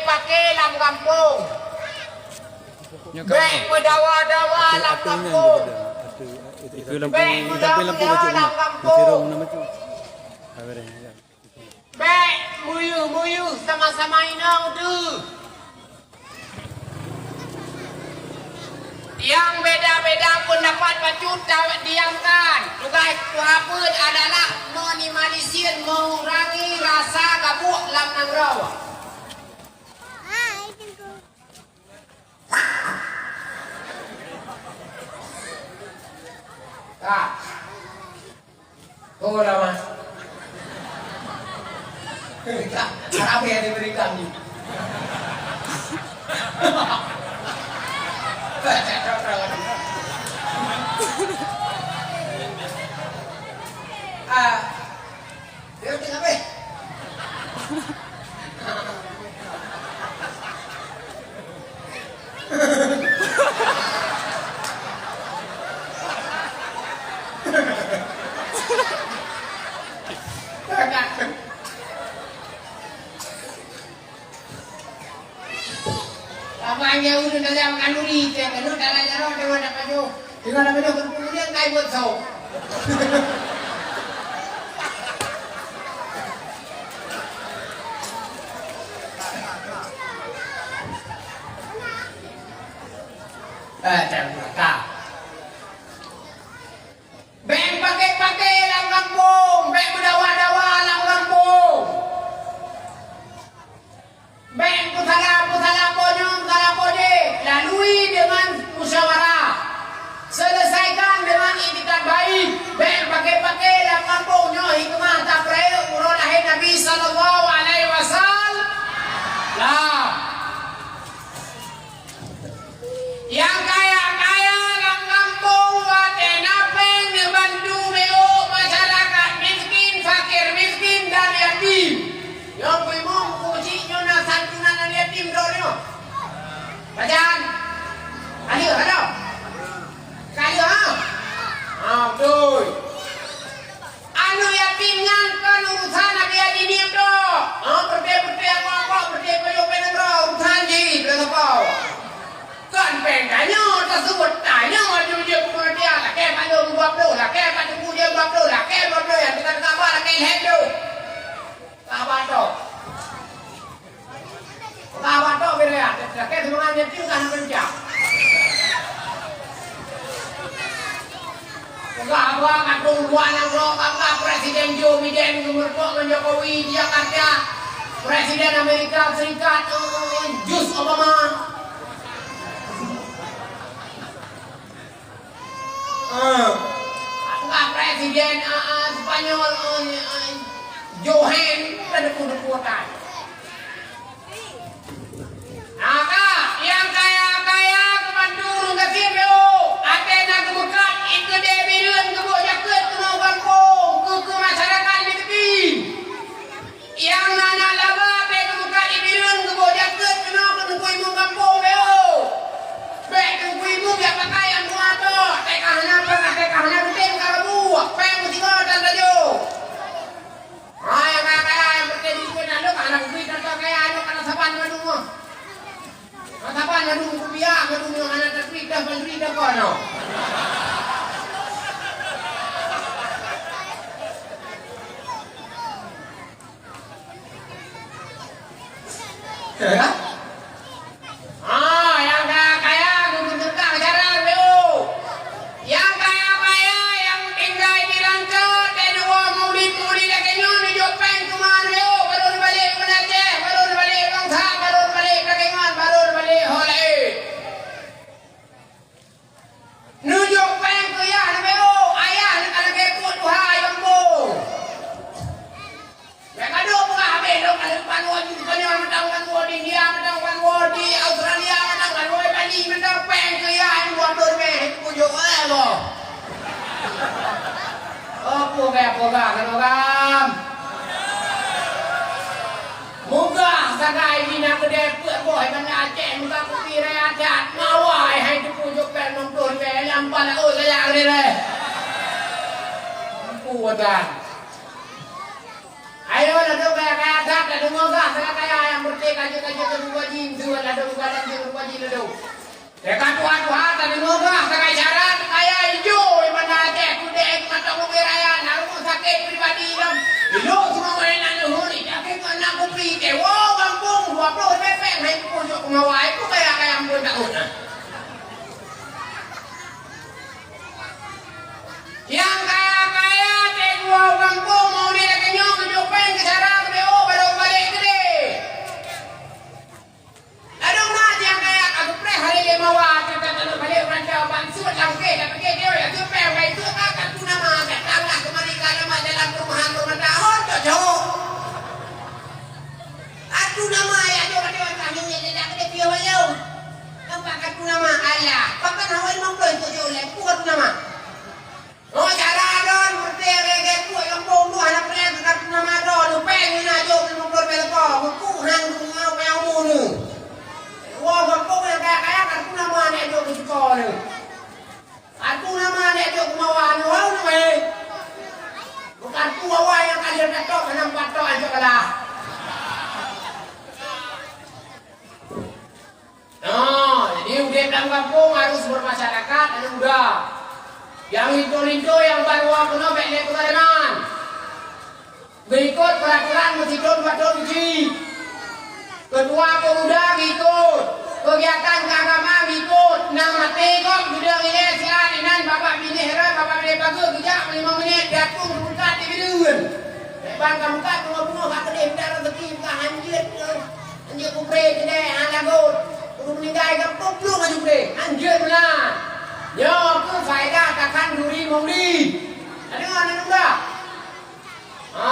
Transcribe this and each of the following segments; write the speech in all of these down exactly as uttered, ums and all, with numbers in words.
Pake lam gampông. Nyoe bék meudawa-dawa lam gampông. Bék meudawa-dawa lam gampông. Bék meuyeuh-meuyeuh sama-sama inong teuh. Nyang beda-beda peundapat bacut diamkan. Tugaih tuha peuet adalah meminimalisir, mengurangi rasa gabuek lam nanggroe. Ka. Oh, lama. Ka, ramai yang diberikan ni. Ah. Dia tengah habis. Abang jauh tu dalam kanduri, saya kena dalam jalan dengan nak pajoh. Dengan nak pajoh, kemudian kai buat sauk. Eh, tak buka. Bék pake-pake lam gampông, bék meudawa-dawa lam gampông. Bék peusalah-peusalah po nyoe, peusalah po jih, lalui deungon musyawarah. Selesaikan deungon iktikad baik. Bék pake-pake lam gampông nyoe hikmah tapeurayek uroe lahé Nabi sallallahu alaihi wasallam. Lah. Nyang kaya-kaya lam gampông watée na péng neubantu meu'oh masyarakat miskin, fakir miskin dan yatim. Nyoe peue mong kucing nyoe na santunan aneuk yatim droe nyoe. Pajan? Aneuk, aneuk. Kaya, ha? Ha, beutôi. Aneuk yatim nyan kon urusan Nabi Haji Niem tok. Ha, peureté-peureté, apa-apa, peureté payong payong droe, urusan jih, peureté apa. Kon péng tanyoe, taseuôt tanyoe, aju jeuet peumeuteuen, lakée mandum dua ploh, lakée ka teupeu jeuet dua ploh, lakée dua ploh, nyang teuka-teuka ba lakée lhée ploh. Sahabat tok. Sahabat tok beda ya. Lakée seumangat nyan piu ka hana kencang. Peugah abang ateueh luwa nanggroe, peugah Presiden Joe Biden geumeureumpok ngon Jokowi di Jakarta. Presiden Amerika Serikat, eh, eh, eh, Jus Obama. Ah, apakah presiden, ah, ah, Spanyol, ah, ah, Johan, ka deungoe-deungoe tan. Maka, nyang kaya-kaya keubantu ureueng gasien B O, até na geumeukat, ikeudeh bireuen geuboh jakeuet keunoe gampông, keu, keu masyarakat miskin. Nyang na nyan laba, bék geubuka ié bireuen geuboh jakeuet keunoe keu teungku imum gampông B O. Bék teungku imum jak pakai nyang tuha tok, teuka hana peureunah, teuka hana geutem ka geubuek, péng meusigoe tan tajoh. Hai, kaya-kaya nyang peureté dikeue nyan, lôn hana geubri contoh kaya nyoe, kana saban mandum nyoe. Mata ban mandum kupiah, mandum nyang hana tateupeue, ban teupeue kon nyoe. Ya kan? Ah, nyang kaya-kaya geupeuteuka cara B O. Nyang kaya-kaya nyang tinggai di Ranca, teudeungoe maulid-maulid lagèe nyoe, neujok péng teuma neubeuet, barô neubalek u Aceh, barô neubalek u Langsa, barô neubalek u Takengon, barô neubalek ho laén. Neujok péng keu yah neubeuet, ayah neukalon geuh peuet tuha i gampông. Nyang ka dua peugah habéh lom, ka lheueh ban woe di Spanyol mantong, ban woe di India mantong, ban woe di Australia mantong, ban woe Bali mantong, péng keu yah nyoe dua ploh ribèe, peue jok, eh, boh. Oh, peugah, peugah, peugah. Muka sagai jih na keudè peuet boh, i Banda Aceh, muka kupi raya that, mawai hai teupeu jok péng limong ploh ribèe, lam pala, oh, saya keudè. Peue dah. Ayo, ladôm kaya-kaya that, ladôm gagah, kaya-kaya nyang beureuti. Kaji-kaji keu bubaji, dua ladom, dua ladom keu bubaji ladom. Teuka tuha-tuha, tadi moga sagai syarat kaya ijo, di Banda Aceh, kudek mata mobil raya, na rumah sakit pribadi lom. Ilo semua main anak nuhuri, yakin kau nak kupri ke, wo, gampong, dua puluh pepeng, hai pun jok pengawa, itu kaya-kaya ampun tahun. Nyang kaya-kaya, teuka gampong, mau ni lagi nyoe, tujuh peng, ke syarat, ke B O, baru balik gede. Ladom na nyang kaya ka geupreh hari lima wa, ka ka ka balik urang Jawa ban suet lam ke, ka pike dia ya tu peh bai tu ka ka tu nama ka tangga kemari ka nama dalam perumahan rumah tahun tu jauh. Atu nama ya tu ada kami ni tidak ada dia walau. Nampak ka tu nama Allah. Pakai hawa lima puluh tu jauh leh. Bukan nama. Oh, cara don, meusti lagèe kuek gampông tu hana pernah teuka nama droe, leupeng na jok limong ploh ribèe leupah, meukuh han geupeungau kaya umu nyoe. Woe gampông nyang kaya-kaya, kartu nama aneuk jok keu siko nyoe. Kartu nama aneuk jok keu mawa nyoe, hau nyoe, eh. Bukan tu awai nyang ka lheueh tatok, hana meupatok, anjok kalah. Nah, jadi udép lam gampông harus bermasyarakat, aneuk muda. Nyang linto-linto nyang ban wa keunoe bèk lé keuzaliman. Meuikot peraturan meusidon dua thôn cit. Keutua pemuda meuikot. Kegiatan keagamaan meuikot. Nyang maté gob geudong ilèe siat inan babah binéh rot, babah binéh pageue geujak limong minit, piatung seungkat di bileuen. Bèk ban ka meukat bungoh-bungoh ka keudéh, meudat rezeki, bukan hanjeuet. Anjeut kupreh keudeh, han lagot. Ureueng meuninggai gampông plueng aju keudeh. Anjeut meunan. Nyoe keuh faedah takhanduri maulid. Ka deungö aneuk muda? Ha.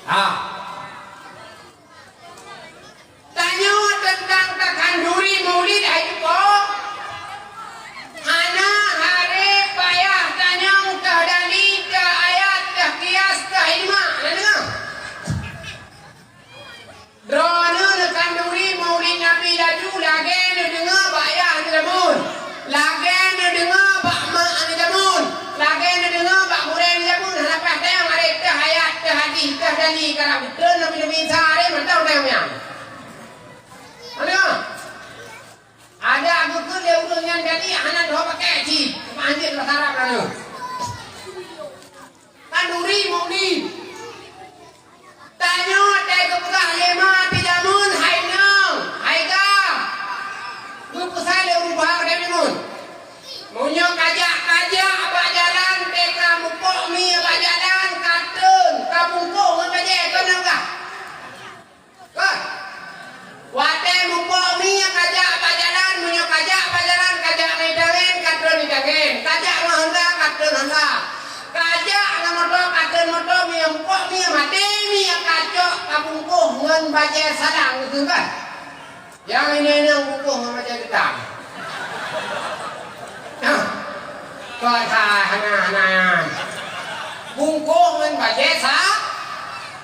Ha. Tanyoe teuntang takhanduri maulid hai tupo, hana haré payah tanyong teuh dali, teuh ayat, teuh kias, teuh ijma'. Na deungö? Droeneuh neukhanduri maulid Nabi laju lagèe neudeungö bak yah neujameun. Lagèe neudeungö bak mak neujameun, lagèe neudeungö bak gurèe neujameun, hana paih tanyong aré teuh ayat, teuh hadih, teuh dali, karab beutôi Nabi-Nabi Isa aré mantong tanyong nyan. Hana. Ada geukheun lé ureueng nyan dali hana lheueh pakai cit, cuma hanjeuet basa Arab lalu. Khanduri maulid. Tanyoe watèe geupeugah lé ma teujameun hai nong, hai gam. Geupeusan lé ureueng tuha watèe nyoe. Meunyoe kajak-kajak bak jalan teuka mupok mi bak jalan, ka treun, ka bungkôh ngon bajèe, kon na peugah? Kon. Watèe mupok mi kajak bak jalan, meunyoe kajak bak jalan, kajak ngon itangen, ka treun itangen. Kajak ngon honda, ka treun honda. Kajak ngon moto, ka treun moto, meunyoe mupok mi maté mi kacok, ka bungkôh ngon bajèe salang, beutôi kan? Nyang inong-inong bungkôh ngon bajèe geutang. Nah, kon hai hana-hana nyan. Bungkôh ngon bajèe sa-,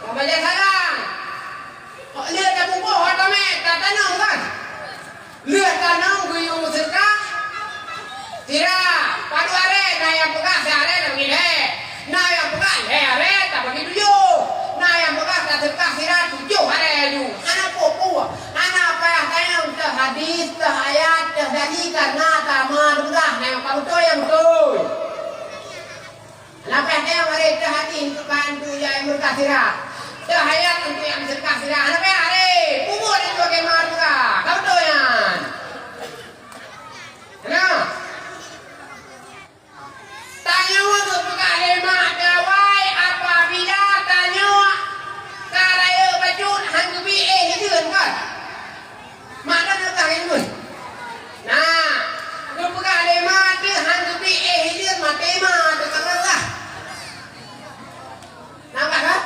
ngon bajèe salang. Lheueh tabungkôh, tatamèe, tatanom kan? Lheueh tanom geuyue seudeukah sira, padum aré, na nyang peugah siaré tabagi lhèe, na nyang peugah lhèe aré tabagi tujoh, na nyang peugah taseudeukah sira tujoh aré laju. Hana peue-peue, hana payah tanyong teuh hadis, teuh ayat, teuh dali, kareuna sama teupeugah, na nyang ka beutôi, nyang beutôi. Leupah teuh mari teuh hati untuk bahan tu nyang meureukah sira. Teuh ayat untuk nyang meureukah sira. Leupah hari, peubuet itu bagaimana meureukah. Ka beutôi nyan. Nah. Tanyoe geupeugah lé mak dawai apabila tanyoe ka rayeuk bacut han geubi éh hideuen kan? Mak kan peugah lé ulôn. Nah, geupeugah lé ma teuh han geubi éh hideuen maté ma teuh ka peugah. Nampak kan?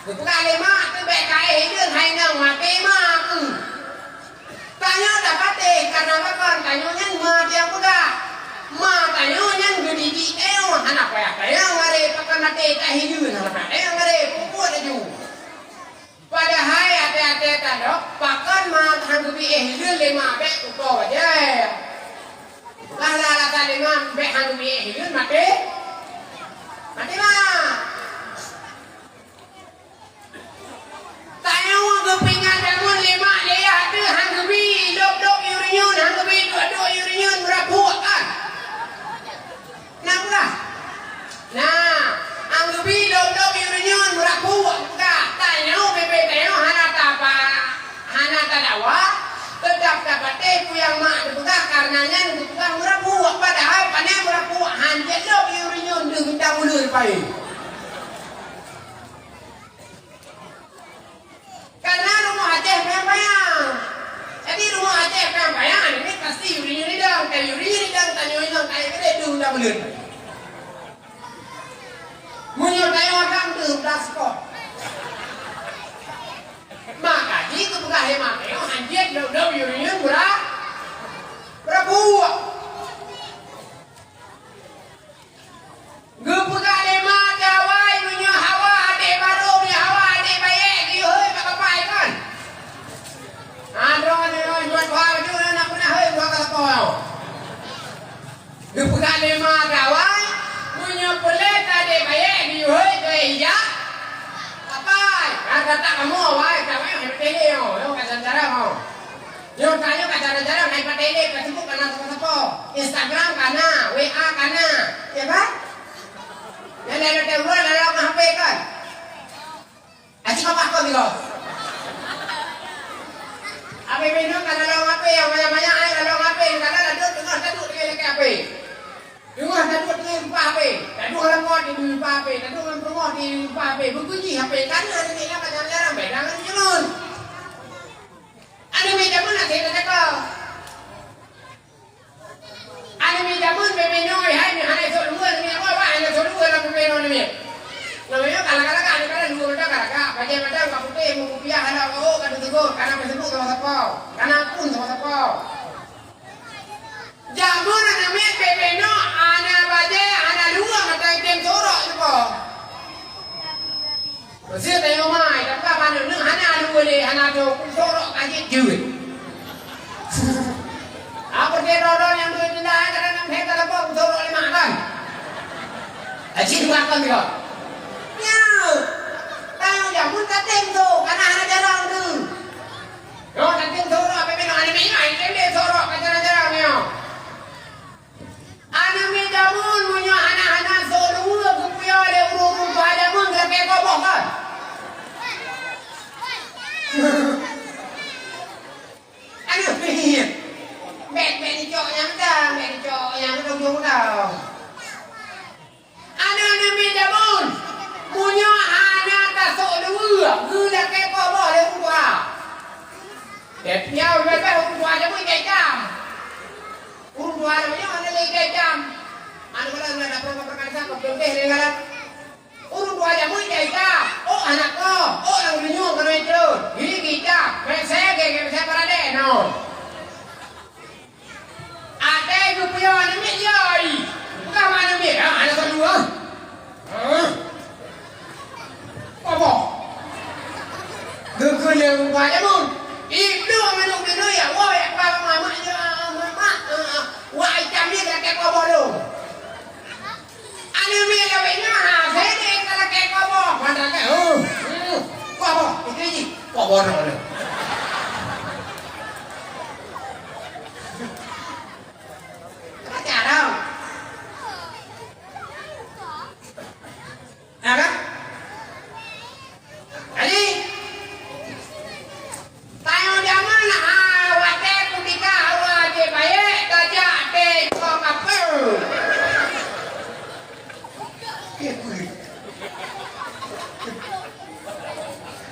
Geupeugah lé ma teuh bèk ka éh hideuen hai nong maté ma keuh. Tanyoe tapatéh, kareuna pakon tanyoe nyan ma nyang peugah. Ma tanyoe nyan geudidik tanyoe, hana payah tanyoe ngaré pakon maté ka hideuen, hana payah tanyoe ngaré, peubuet laju. Padahai até-até tadok, pakon ma han geubi éh hideuen lé ma bèk utoe bajèe. Lah, lah, lah, lé ma bèk han geubi éh hideuen maté. Maté ma. Awak teutap tapatéh peue nyang mak teupeugah, kareuna nyan geupeugah meurapuek, padahai pané meurapuek, hanjeuet lom ureueng nyoe deuh mita buleuen paéh. Kareuna rumoh Aceh payang-payang. Jadi rumoh Aceh payang-payang, ini pasti ureueng nyoe ridang, kayu ureueng nyoe ridang, tanyoe inong kayèe keudéh deuh mita buleuen. Meunyoe tanyoe agam deuh mita sikok. Maka jih geupeugah lé mak tanyoe hanjeuet lom-lom ureueng nyoe meura-, meurapuek. Geupeugah lé mak teuh awai, meunyoe Hawa adék barô, meunyoe Hawa adék bayèe, geuyue hôi bak kapai kon. Droeneuh nyoe juet Tuhan, meunyoe na peunah hôi, dua kali po. Geupeugah lé mak teuh awai, meunyoe peureulèe adék bayèe, geuyue hôi keu ija kapai. Ka gata kamoe awai, ka meuh, hai beutôi lé nyoe, nyoe ka cara-cara nyoe. Nyoe tanyoe ka cara-cara, hai patéh lé, Facebook ka na sapo-sapo, Instagram ka na, W A ka na, ya kan? Nyang laén-laén uroe na lam H P kan? Aci babah kon nyoe. Abéh minong ka na lam H P, nyang banyak-banyak ai na lam H P, kadang ladôm teungoh taduek tinggai lakèe H P. Teungoh taduek tinggai lupa H P, taduek lam kot di lupa H P, taduek lam peurumoh di lupa H P, beukeujih H P, ka na aneuk miet nyan ka jarang-jarang beda ngon jameun. Aneuk miet jameun hase tacakap. Aneuk miet jameun bèk meunoe hai, meuhana sôk luweue aneuk miet, wah, wah, hana sôk luweue lam peunoe aneuk miet. Namanya galak-galak, aneuk miet luweue mata galak, bajèe mata ka putéh, meukupiah, hana ka ôk, ka teuteugôt, ka na Facebook sama sapo, ka na akun sama sapo. Jameun aneuk miet bèk meunoe, hana bajèe, hana luweue mata item sorok sapo. Meusé tanyoe mai, tapi ka paneuk neuh hana luweue lé, hana tôh, peusorok ka jeuet jeuet. Apa dia roro nyang duit pindah, kadang-kadang saya tak dapat peusorok lé mak kan? Aci dua kan dia. Ya. Tanyoe jameun ka tem tu, karena hana jarang tu. Yo, ka tem sorok, apa bina aneuk miet, ai tem deh sorok, ka jarang-jarang nyoe. Aneuk miet jameun meunyoe hana-hana sôk luweue geupiôh lé ureueng-ureueng tuha jameun geulakèe koboh kan? Aneuk miet. Bèk, bèk dicok nyang dang, bèk dicok nyang dong-dong dang. Aneuk-aneuk miet jameun, meunyoe hana tasôk luweue, geulakèe koboh lé ureueng tuha. Tapi nyoe leubeh ureueng tuha jameun jai cam. Ureueng tuha jameun nyoe hana lé jai cam. Aneuk muda na dapur ka perkansa, ka peuleumbeh lé galak. Ureueng tuha jameun jai cam. Oh, aneuk ko, oh, lam dunyueng keunoe jeuet. Gigi cam, meusé, gigi meusé paradèe, no. Até geupiôh aneuk miet jai. Bukan aneuk miet, ha, aneuk keudua. Ha? Apa? Geukheun lé ureueng tuha jameun. Ibnu minum minum ya, wah, ya, pa, ma, ma, ya, ma, ma, eh, wah, itam ni lakèe koboh lôn. Aneuk miet lawét nyan, ha, sedek ka lakèe koboh. Mantap kan? Oh, hmm. Koboh, itu ji. Koboh dah ada. Baca dong. Nah, kan? Jadi, tanyoe jameun, ah, watèe kutika awak jih payèk, tajak teuh iko kapeue.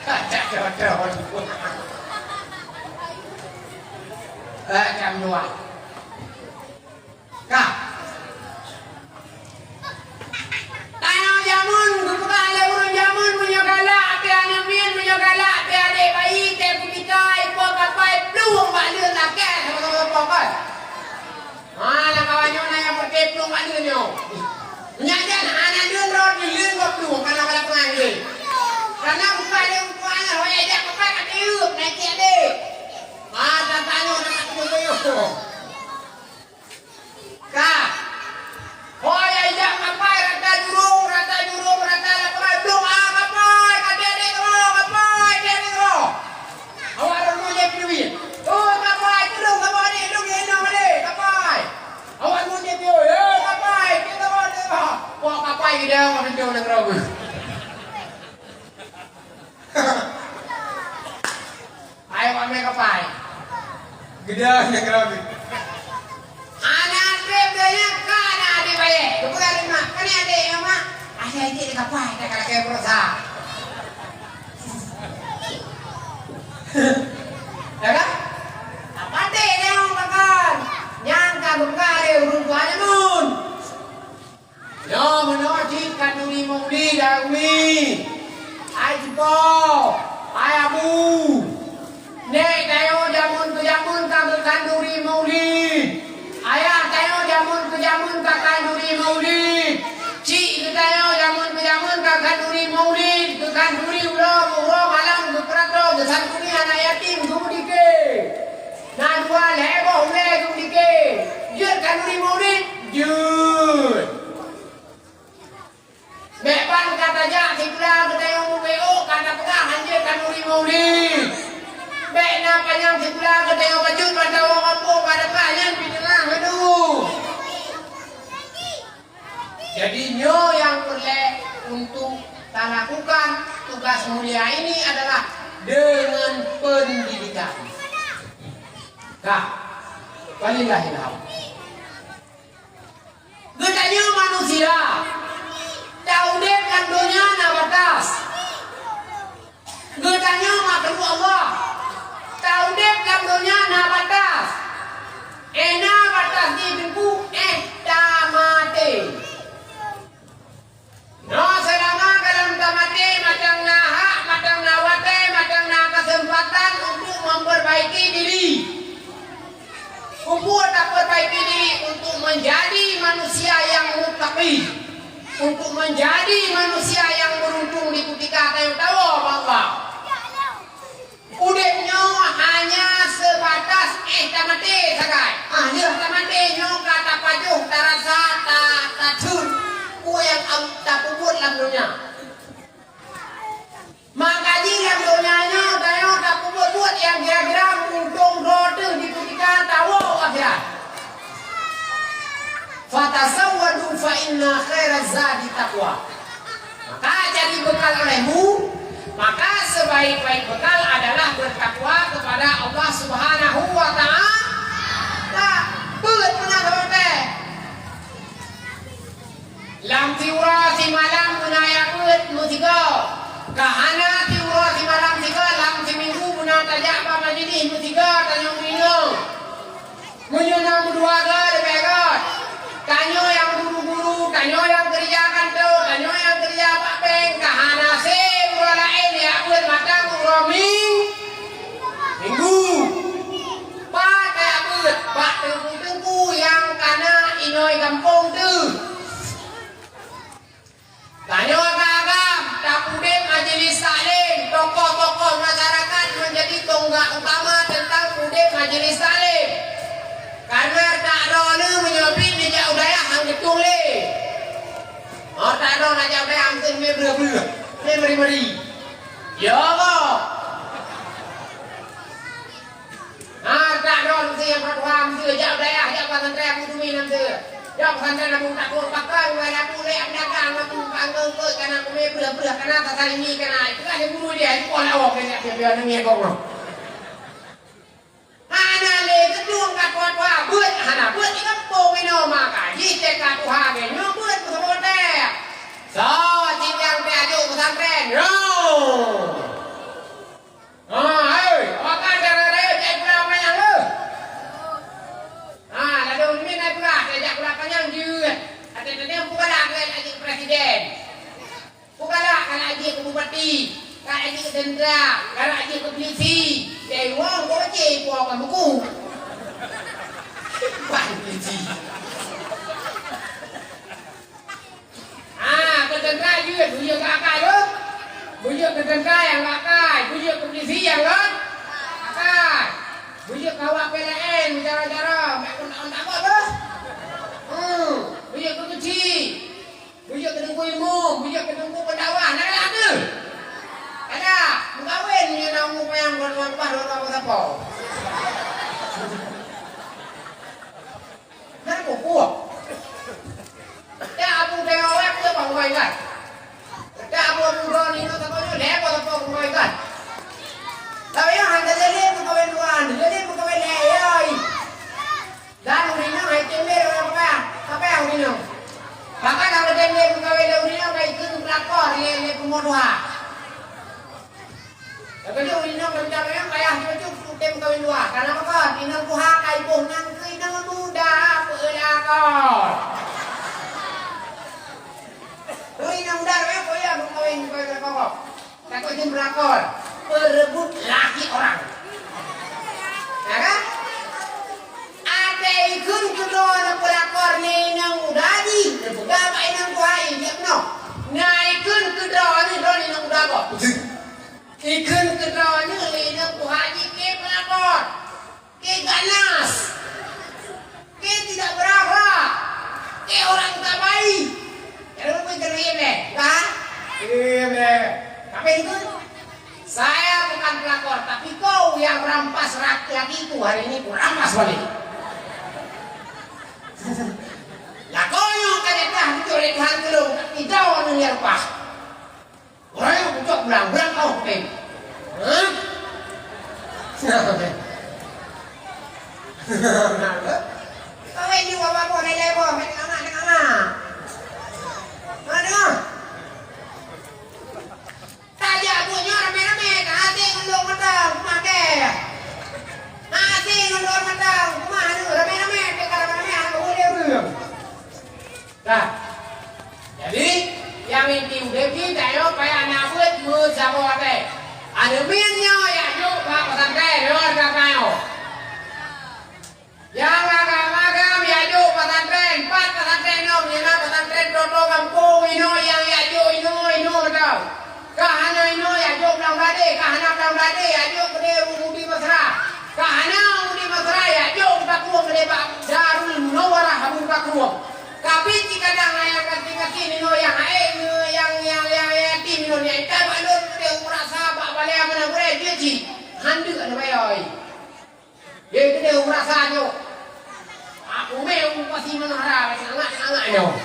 Tajak teuh iko. Eh, jam dua. Ka. Tanyoe jameun, geupeugah lé ureueng jameun, meunyoe galak até aneuk miet, meunyoe galak até adék bayi, até kutika, ipo kapai, plueng bak leuen lakèe, sama-sama po kan. Ha, lam kawan nyoe na nyang peureté plueng bak leuen nyoe. Nyan jan hana leuen rot, leuen gob plueng, kana bala peungan lé. Kana bukai lé rupa nyan, ho jak kapai ka tieup, na cit adék. Ha, tanyoe na tieup. Ka. Ho ya ijak kapai rata jurông, rata jurông, rata lapangan, dong, ah, kapai, ka dek-dek keudroe, kapai, dek-dek keudroe. Awak lôn mujép duit. Oh, kapai, tudong, kapai, dek, dong, ya, inong, dek, kapai. Awak mujép duit, eh, kapai, dek, keudroe, dek, ha. Wah, kapai, geude, wah, pintoe nanggroe. Ayo, Ramé kapai. Geudah nyang rabi. Aneuk treb donya ka na adék bayèe. Geupeugah lé mak, "Keuneuk adék nyoe, Mak." Akhé jih di kapai, ka lakèe beurasa. Ya kan? Apa deh nyoe makan? Nyang ka buka lé ureueng tuha nyoe. Nyoe meunoe cit khanduri maulid, hai umi, hai sipo, hai abu. Nèk tanyoe jameun keu jameun ka geukhanduri maulid. Ayah tanyoe jameun keu jameun ka khanduri maulid. Cik geutanyoe jameun keu jameun ka khanduri maulid, geukhanduri uroe, uroe malam geupeurato, geusantuni aneuk yatim, geumeudiké. Na dua lhèe boh ulèe geumeudiké. Jeuet khanduri maulid? Jeuet. Bèk ban ka tajak sikula geutanyoe mubeuôk ka tapeugah hanjeuet khanduri maulid. Bèk na panyang sikula geutanyoe bacut ban tawoe gampông ka tapeugah nyan pih teunang, aduh. Jadi nyoe nyang peureulèe untuk talakukan tugas mulia ini adalah dengan pendidikan. Ka, walillahil hamd. Geutanyoe manusia, taudép lam donya na batas. Geutanyoe makhluk Allah, taudép lam donya na batas. Éh na batas jih Teungku, éh tamaté. Nyoe seulama gohlom tamaté, mantong na hak, mantong na watèe, mantong na keuseumpatan untuk memperbaiki diri. Keupeue tapeurbaiki diri? Untuk menjadi manusia yang muttaqi, untuk menjadi manusia yang beruntung di kutika tanyoe tawoe bak Allah. Udép nyoe hanya seubatas éh tamaté sagai. Ah, lheueh tamaté nyoe ka tapajoh, tarasa, ta-, tatheun peue nyang am-, tapeubuet lam donya. Maka jih lam donya nyoe tanyoe tapeubuet-buet nyang kira-kira meuuntông droe teuh di kutika tawoe u akhirat. Fatazawwadu fa inna khairaz zadi taqwa. Maka cari bekal olehmu, maka sebaik-baik bekal adalah bertakwa kepada Allah Subhanahu wa Ta'ala. Beuet peunah watèe. Lam siuroe simalam beuna jak beuet meusigoe. Ka hana siuroe simalam sigoe, lam siminggu beuna tajak bak majelis meusigoe tanyoe meunyoe. Meunyoe na meudua goe leubeh göt. Tanyoe nyang guru-guru, tanyoe nyang keureuja kantô, tanyoe nyang keureuja bak bank, ka hana sép uroe laén jak beuet mantong uroe ming-, minggu. Pat tajak beuet? Bak teungku-teungku nyang ka na inong gampông teuh. Tanyoe agam-agam tapeudép majelis taklim, tokoh-tokoh masyarakat menjadi tonggak utama teuntang peudép majelis taklim. Karena tak droeneuh meunyoe pih neujak u dayah han geutueng lé. Oh, tak droeneuh jak u dayah han geutueng lé, breuh-breuh, lé meri-meri. Ya Allah. Ha, tak droe meusti nyang patuha meusti jak u dayah, jak pesantren Abu Dumi nam teu. Jak pesantren Abu Takwa pakai, mulai Abu lé, Abu dagang, Abu panggung, keu kana kumé breuh-breuh, kana tasal ini, kana itu kan guru dia, itu pun awak dia, dia, dia, dia, dia, dia, hana lé geudueng ka tuha-tuha, beuet hana beuet di gampông inoe, maka jih teuka tuha geuh nyoe beuet meusaboh teuh. Soe cit nyang teuajoh pesantren? Nyoe! Ha, hei, awak kan cara raya jak pula panyang le. Ha, lalu ni nak pula, jak pula panyang jeuet. Ada tadi yang pula nak jadi presiden. Bukanlah kalau aji ke bupati, kalau aji ke tentera, kalau aji ke polisi. Dari wong kau cek buah bukan buku. Bukan polisi. Ah, keu teuntara jeuet, beujeuet keu akai, beuh. Beujeuet keu teuntara nyang keu akai, beujeuet keu polisi nyang keu akai. Beujeuet keu awak P L N, cara-cara, mak pun tak, tak buat, beuh. Hmm, beujeuet keu keuchik. Beujeuet keu teungku imum, beujeuet keu teungku pendakwah, na galak teuh. Ada, meukawen nyoe na umu payang, dua-dua bah, dua-dua bah sapo. Nyan peupuih. Dak Abu Daud peue bang Ubaid kan? Dak Abu, Abu Daud ni, tak tahu lé, apa, apa Ubaid kan? Tapi yang hana jadi, Lé meukawen lé ureueng nyoe ka ikheun peulakor lé, lé peumoh tuha. Lagèe nyoe ureueng nyoe ka meukawen, payah jeuet-jeuet keu tem meukawen dua. Karena apa? Inong tuha ka iboh nyan keu inong muda peulakor. Keu inong muda, eh, peue ya meukawen, meukawen peulakor? Takot jeuet peulakor, peureubot laki orang. Ya kan? Até ikheun keudroe neupeulakor ngon inong muda jih, neupeugah bak inong tuha jih, "Jeuet keunoe." Na ikheun keudroe nyoe droeneuh inong muda boh. Ikheun keudroe nyoe lé inong tuha jih keu peulakor. Keu ganas, keu tidak berakhlak, keu orang tak baik. Lalu pun terima deh, kan? Iya deh. Tapi itu, saya bukan pelakor, tapi kau yang rampas rak-, laki itu hari ini kurampas balik. Lah kau yang kena dah dicuri Tuhan dulu, tidak orang yang lepas. Ureueng nyang pucok bulang-bulang kau kutem. Hah? Kawin di bawah boh, leleh boh, main anak dengan anak. Aduh. Tajak buet nyoe ramé-ramé, ka asing ngon lôn mantong, kumaha kèe. Asing ngon lôn mantong, kumaha nyoe ramé-ramé, pih ka ramé-ramé, hana boleh ureueng. Dah. Jadi, nyang inti udép jih tanyoe payah na beuet meusaboh até. Aneuk miet nyoe jak jok bak pesantren, nyoe ka tanyoe. Nyang agam-agam jak jok pesantren, pat pesantren nyoe, meunyoe na pesantren Toto Gampông inoe nyang jak jok inoe, inoe tau. Ka hana inoe jak jok Blang Bradé, ka hana Blang Bradé jak jok keudéh u Budi Mesra. Ka hana u Budi Mesra jak jok u Takrueng keudéh bak Darul Munawwarah Abu Takrueng. Tapi cikadang ayah kaki-kaki nyoe nyang haé, nyang, nyang, nyang yatim nyoe nyang itai bak lôn keudéh u Meurasa bak balèe meunan gurèe jeuet cit. Handeuk ada bayar. Ye keudéh u Meurasa nyoe. Aku mé u pasi meunoe hara, sangat-sangat nyoe.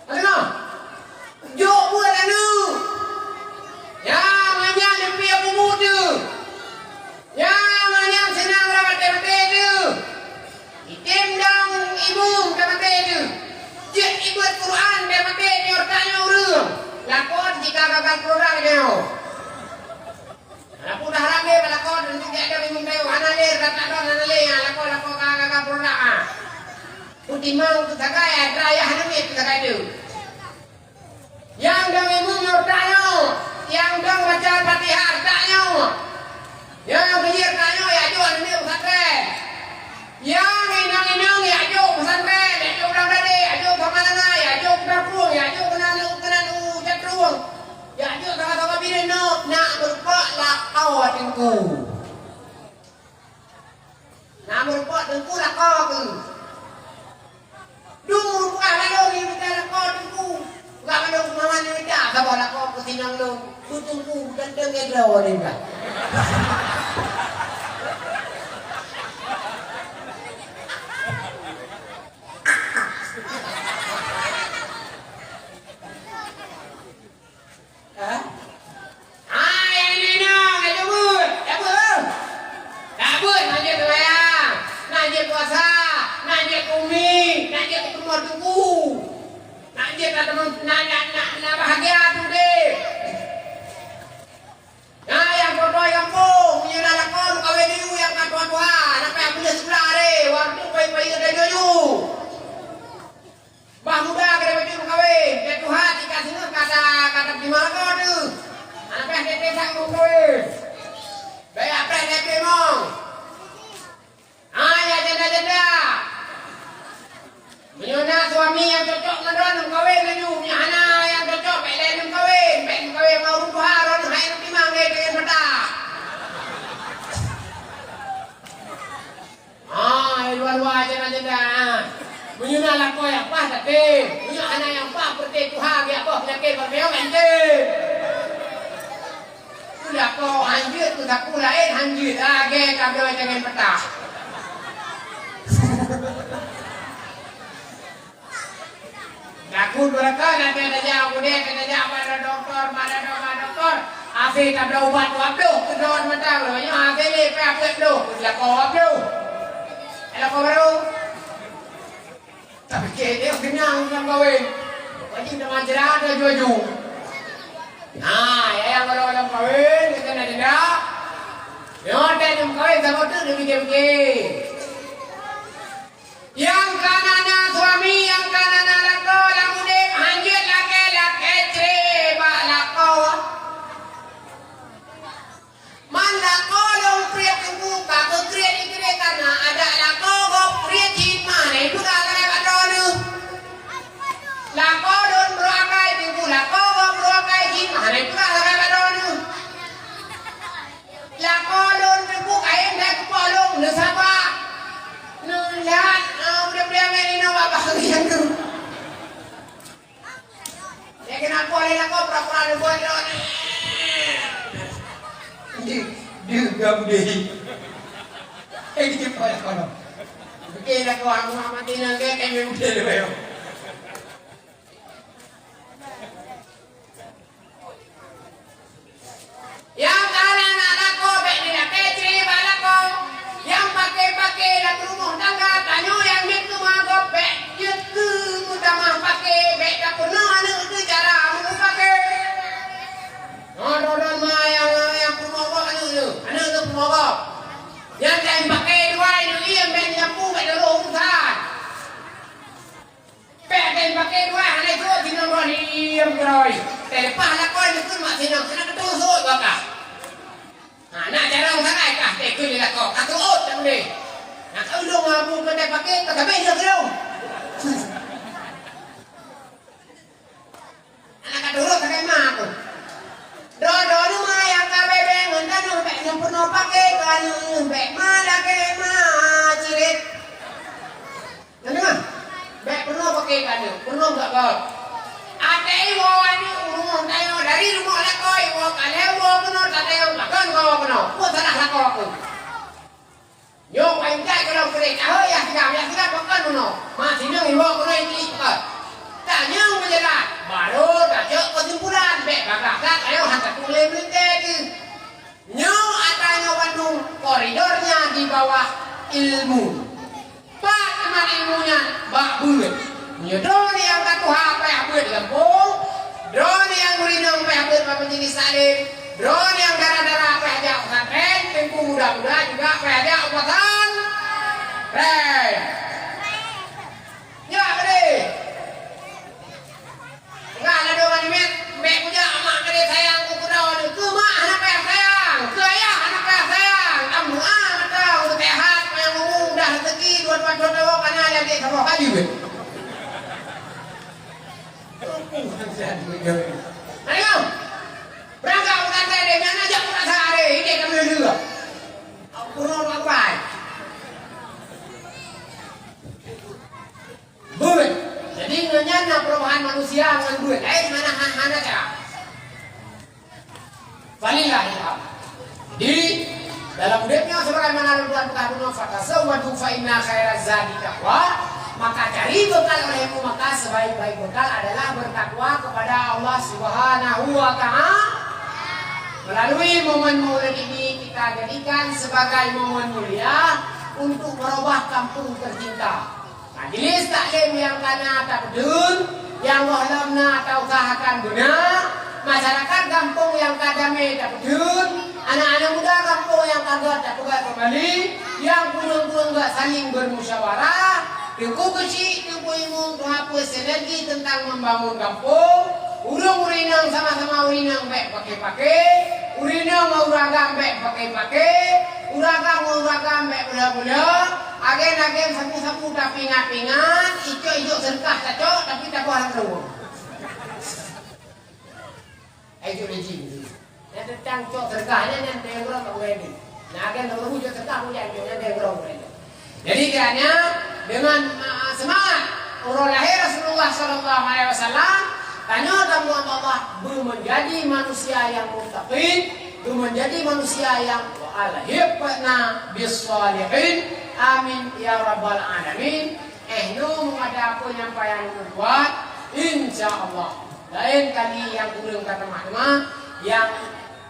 Aneuk, jok buet aneuk. Nyang manyang leupie bubu teuh. Nyang manyang seunang lam até maté teuh. Item dong imeum lam até teuh. Jeuet ibeuet Quran lam até nyoe tanyoe ureueng. Lakoe jika gagal produk nyoe. Laku dah ramé bak lakoe, teuntu gét dong imeum tayue, hana lé, rata don hana lé, ha, lakoe, lakoe ka, ka, ka peurunak, ha. Peutimang teuh sagai, ha, atra yah hana miet teuh sagai teuh. Nyang dong imeum nyoe atra nyoe, nyang dong baca Fatihah atra nyoe. Nyang keujeuet atra nyoe, jak jok aneuk pesantren. Nyang inong-inong jak jok pesantren, jak jok Blang Bradé, jak jok Samalanga, jak jok Peudapueng, jak jok keunan, keunan u Cakrueng. Jak jok sama-sama binéh nyoe, nak meurumpok lakoe Teungku. Nak meurumpok Teungku lakoe keuh. Dum rumpok mandum imita lakoe Teungku. Enggak mandum mama imita saboh lakoe keuh sinong lôn. Keuh Teungku ganteng gèt droe nibak. Hah? Ah, nyang inong, nyang jeuet. Jeuet. Jeuet, na jeuet seumayang, na jeuet puasa, na jeuet keu umi, na jeuet keu teumpat Teungku. Na jeuet na teumpat, na, na, na, na bahagia tu deh. Na nyang peutoe gampông, meunyoe na lakoe meukawen di u nyang ka tuha-tuha, na payah peuleueh sikula deh, watèe pai-pai geutanyoe ju. Bah muda keuneuk bacut meukawen, bèk tuha tingkat singoh kata, kata terima lakoe teuh. Hana payah teutek that meukawen. Bèk apreh lé peulimong. Hai, ya janda-janda. Meunyoe na suami nyang cocok ngon droeneuh meukawen laju, meunyoe hana nyang cocok, bèk lé meukawen, bèk meukawen ngon ureueng tuha droeneuh, hai ureueng timang lé deungon mata. Ah, eh, luwa-luwa janda-janda, ah. Meunyoe na lakoe nyang paih, tatem. Meunyoe hana nyang paih, peureté tuha, geujak boh peunyakét bak miyueb, tatem. Lakoe hanjeuet, keu sapeue laén hanjeuet, lagèe tabloe jangan peutah. Takot beureukat, na payah tajak u keudè, payah tajak bak dokto, bak dokto, bak dokto. Akhé tabloe ubat dua ploh, keudroe mantong, lheuh nyoe akhé lé payah peuet ploh, lakoe dua ploh. Eh, lakoe barô. Oke, dia kenyang dalam kawin. Wajib teman cerah ada juju. Nah, ya yang kalau dalam kawin, kita nak dengar. Yang ada dalam kawin sama tu dia fikir-fikir. Nyang ka na suami, nyang ka na lakoe lam udeb, hanjeuet lakée-lakée cre bak lakoe. Man lakoe lôn kriet teungku ka geukriet-kriet kareuna adak lakoe gob kriet cit mah hana jipeugah lagée bak droeneuh. Lakoe lôn brôk akai teungku, lakoe gob brôk akai cit mah hana jipeugah lagée bak droeneuh. Lakoe lôn teungku kayém dai kupoh lôn neusaba. Neulat, ah, udah beuliang ngai ninoe babah ngieng tu. Dia kenapa lé lakoe pura-pura neubuat lôn. Di, di gam deh. Eh, di kepala kono. Oke, lakoe aku mati nang ke, kayém udah lé. Nyang ka na lakoe bék neulakée cre bak lakoe. Nyang paké-paké lam rumoh tangga tanyoe nyang jeuet keu magop bék jeuet keu meutamah paké, bék tapeunoh aneuk keu cara meupake. Nyoe droe-droe ma nyang, nyang peurumoh gob aneuk nyoe, aneuk nyoe peurumoh gob. Nyang ka jipaké dua nyoe, bék nyapu, bék taroh urusan. Pék teuh paké dua, hana jeuet sinong droe diem keudroe. Teuleupah lakoe neukheun mak sinong, hana keutueng sot bak kah. Ha, na carông sagai kah, teuh kheun lé lakoe, ka seuôt that udeh. Na ka ulông abu keu teuh paké, ka sabé jeuet keudroe. Hana ka turot sagai ma aku. Droe-droe ma nyang ka bèe-bèe ngon tanoh, bèk nyang peurunoe paké keu aneuk, bèk ma lakée ma ciret. Nyan deungoe, bèk peurunoe paké keu aneuk, peurunoe bak gob. Até iwoe aneuk u rumoh tanyoe, dari rumoh lakoe iwoe ka lhèe woe keunoe, tatanyong pakon kawoe keunoe. Peue salah lakoe keuh? Nyoe pain that gohlom keudeh, tahe yah sigam, yah sigam pakon keunoe. Ma sinong iwoe keunoe iklik pakon. Tanyong meujeulaih, barô tacok keusimpulan, bèk bagaih that ayoh han tatuléh meulintèe keuh. Nyoe atra nyoe bandum koridornya di bawah ilmu. Pat teuma ilmu nyan? Bak beuet. Meunyoe droeneuh nyang ka tuha payah beuet gampông, droeneuh nyang geurinong payah beuet bak majelis taklim, droeneuh nyang dara-dara payah jak pesantren, teungku muda-muda juga payah jak pesantren. Ya, beudeh. Peugah ladôm ngon miet, bèk kujak mak keudeh sayang keu keudroe nyoe. Keu mak hana payah sayang, keu ayah hana payah sayang. Am doa mantong, seuhat, panyang umu, mudah rezeki, dua tuan thôn tawoe kana lagèe saboh kayu. Ayo, beurangkat pesantren deh, nyan aja peurasa deh, idéh ka meuleuh-leuh. Ampun, Pak Kuai. Beuet. Jadi, ngon nyan na perubahan manusia ngon beuet. Laén hana, hana, hana cara. Falillahil hamd. Jadi, dalam udép nyoe sebagaimana Tuhan peugah bunoe, "Fatazawwadu fa inna khairaz zadi taqwa." Maka cari bekal olehmu, maka sebaik-baik bekal adalah bertakwa kepada Allah Subhanahu wa Ta'ala. Melalui momen Maulid ini kita jadikan sebagai momen mulia untuk merubah kampung tercinta. Majelis taklim nyang ka na tapeutheun, nyang gohlom na tausahakan beuna, masyarakat gampông nyang ka damé tapeutheun, aneuk-aneuk muda gampông nyang ka gèt tapeugèt keumbali, nyang kureueng-kureueng gèt saling bermusyawarah, teungku keuchik, teungku imum, tuha peuet sinergi teuntang membangun gampông, ureueng ureueng inong sama-sama ureueng inong bèk paké-paké, ureueng inong ngon ureueng agam bèk paké-paké, ureueng agam ngon ureueng agam bèk beuleuh-beuleuh, Agen-agen sapu-sapu tapeuingat-ingat, icok-icok seudeukah tacok, tapi taboh lam krueng. Ai icok lé jih. Nyan teuntang cok seudeukah nyan, nyan teugrong bak ureueng nyan. Nah, agen lam rumoh icok seudeukah, nyan teugrong bak ureueng nyan. Jadi, kiranya dengan, ah, semangat uroe lahé Rasulullah sallallahu alaihi wasallam, tanyoe tamumat Allah beumeunjadi manusia nyang muttaqin, beumeunjadi manusia nyang wa alhiqna bis shalihin. Amin ya rabbal alamin. Eh, nyoe meungadang peue nyang payah lôn buet, insya Allah. Laén kali nyang kureueng ka teuma-teuma, nyang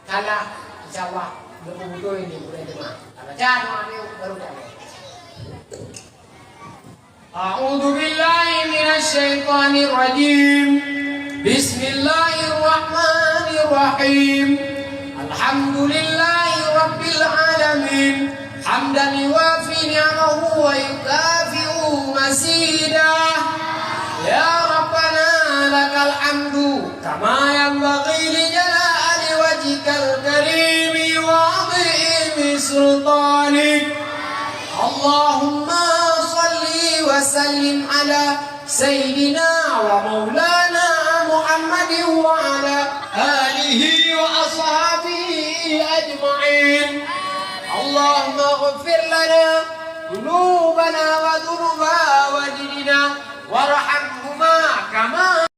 salah, insya Allah, geupeubeutôi lé gurèe teuma. Tabaca doa nyoe baru tawoe. أعوذ بالله من الشيطان الرجيم. بسم الله الرحمن الرحيم. الحمد لله رب العالمين. حمدا يوافي نعمه ويكافئ مزيده. يا ربنا لك الحمد كما ينبغي لجلال وجهك الكريم وعظيم سلطانك. اللهم صل وسلم على سيدنا ومولانا محمد وعلى آله وأصحابه أجمعين. اللهم اغفر لنا ذنوبنا وذنوب